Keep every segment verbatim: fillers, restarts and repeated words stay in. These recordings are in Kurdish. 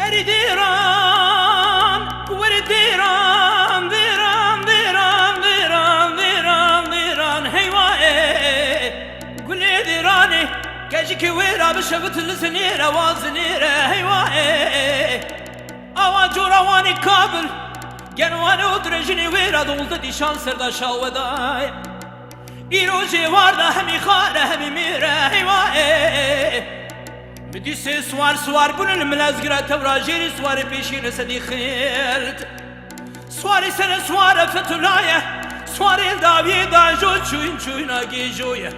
Erê dêran, werê dêran, dêran, dêran, dêran, dêran, dêran, heywa ê. Gulê dêranê, kecikê wê ra bişevit li zinêre, wa zinêre, heywa ê. Awa cora wanê kabil, gen wane û dirêjinê wê ra donzdeh dîşan ser da şawe daye. Îro jê war da hemî xare, hemî mêre, heywa ê. Mi dîsê swar, swar bûne li milezgira tewra jêrî swarê pêşî ne sedî xilt. Swarê sere sware fetulaye, swarê dawiyê dajo çûyn çûyna gêjoye.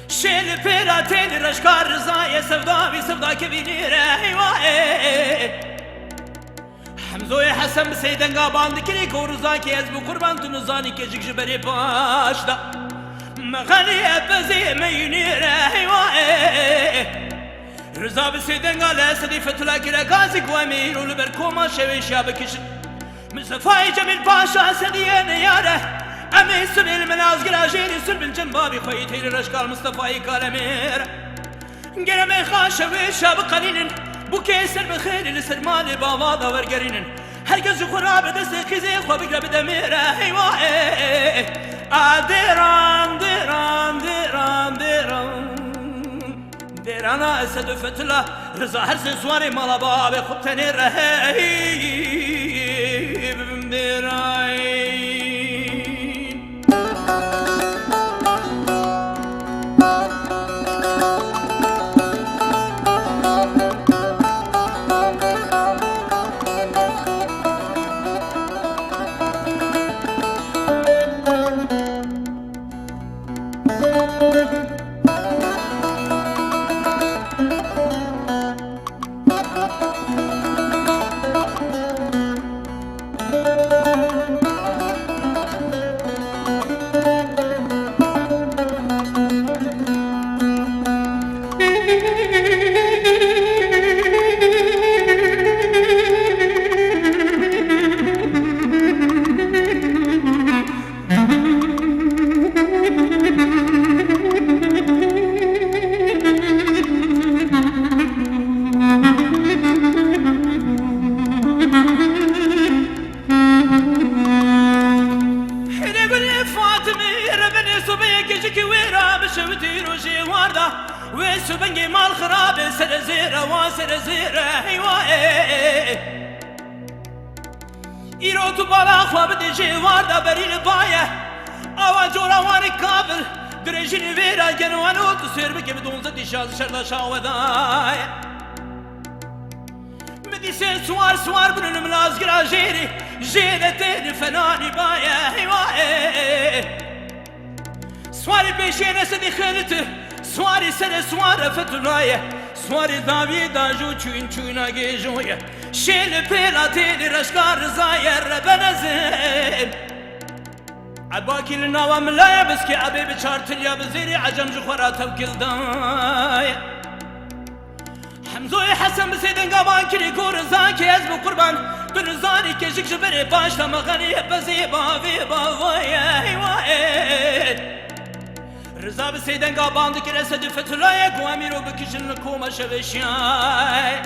Şê li pêra têlî reşka rizaye, sevda wî sevda kevînê re, heywa ê. Hemzoyê Hesen bi seydenga bandikirî ku Rizakê ez bi qurban tu nizanî kecik ji berê paş da. Mexelî epezê meyînê re heywa ê. Riza bi seydenga li Esedî Fethullah kire gazî ku em ê îro li ber koma şevêşiya bikişin. Mistefayê Cemîl Paşa Esediyê neyare. Em ê sibê li Melazgira jêrî sir bin cem babî xwe yî têlî reşkal Mistefayê Kalemêr. Geremê xaşe wê şa biqelînin, bûkê ser bi xêrî li ser malê bava da wergerînin. Her kes ji xwe rabe destê qîzê xwe bigre bide mêre, heywa ê. A dêran, dêran, dêran, dêran. Dêrana Esed û Fetila, Riza her sê swarê mala bavê xwe tenê re hey bibin dêrayî. Hêrê gulê Fatimê, rebenê sobeyê kecikê wê ra bişewitî rojê warda. Wê sobengê mal xirabê sere zêre, wa sere zêre, heywa ê. Îro tu bala xwe bidê jê warda berî li baye. Awa cora wanê kabil, dirêjinê wê ra geno eno tu sêr bike bi donzdeh dîşa şerda şawe daye. Mi dîsê swar swar bûne li milazgira jêrî, jê de têrî fenanî baye, heywa ê. Swarê pêşiyê ne sedî xêliti, swarê sere swar refetulaye, swarê dawiyê dajo çûyn çûyna gêjoye. Şê li pêla têlî reşka rizaye rebenezin. Ebakî li nawa milaye biskê ebê bi çar tilya bi zêrê ecem ji xwe ra tewkil daye. Hemzoyê Hesen bi sê denga ban kirî ku Rizakê ez bi qurban. Tu nizanî kejik ji berê paş de mexelî ye bezê bavê bavê ye heywa ê. Riza bi sê denga ban dikir Esedî Fethulayê ku em îro bikişin li koma şeveşiyayê.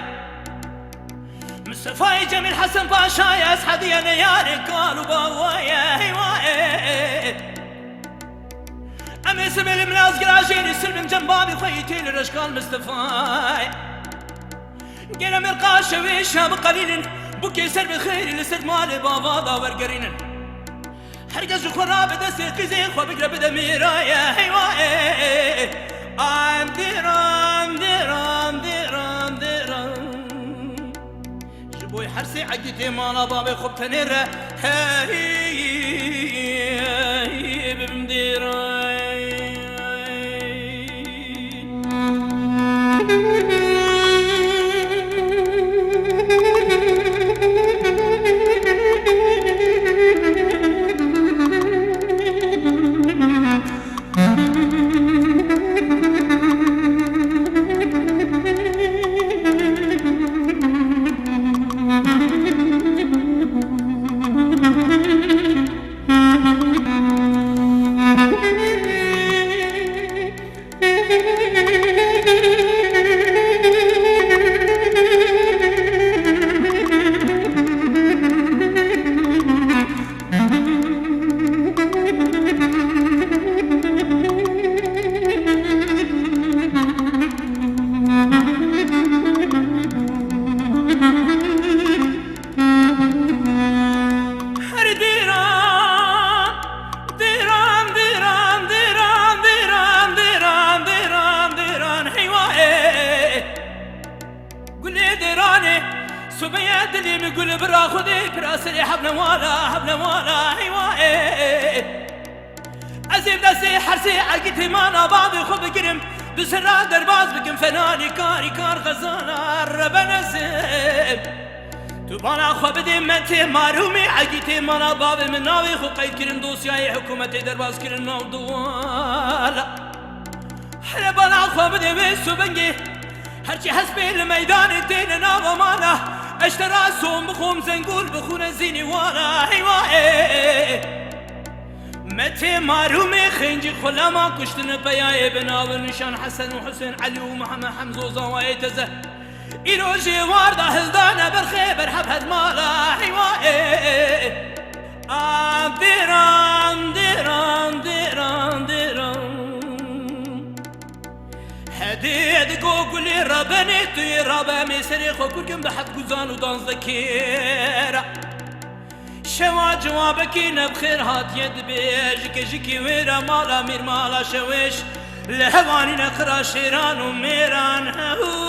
Mistefayê Cemîl Hesen Paşayê ez hediye neyarê kal û bawayê heywa ê. Em ê sibê li min azgira jêrî sir bin cem babî xwe yî têlî reşkal Mistefayê. Gere mirqa şewê şa biqelînin, bûkê ser bi xêrî li ser malê bava da wergerînin. Her kes ji xwe rabe destê qîzê xwe bigre bide mêraye heywa ê. An dêran, dêran, dêran, dêran. Ji bo hersê egîtê mala bavê xwe bi tenê re hey bibim dêran. Her dîran, dîran, dîran, dîran, dîran, dîran, dîran, dîran, heywa ê. Gulê dêranê, sobeya dilê min gul bira Xwedê, pira serê hebne wala, hebne wala, heywa ê. Ez ê bi destê hersê egîtê mala bavê xwe bigirim, bi sirra derbas bikim fena nîkar, nîkar xezana rebe nezim. Tu bala xwe bidê me tê marûmê egîtê mala bavê min navê xwe qeyd kirin dosyayê hikûmetê derbas kirin nav duwala. Hele bala xwe bidê wê subengê. Herçî hespê li meydanê têne nava mala. Ez te ra som bixwim zengûl bixûne zînî wala heywa ê. Me tê marûmê xêncî xulema kuştine peyayê bi nav û nîşan Hesen û Husên, Elî û Mihemed Hemzo zawayê teze. Îro jê warda hildane berxê berhev hed mala heywa ê. A dêran, dêran, dêran, dêran. Hedê digo gulê rabenê tu yê rabe em ê serê xwe kurkin bi heft guzan û danzdeh kêra. Şewa cewabekî ne bi xêr hatiye dibê, ji kejikî wê re mala mîr mala şewêş, li hevanî ne qira şêran û mêran hewî.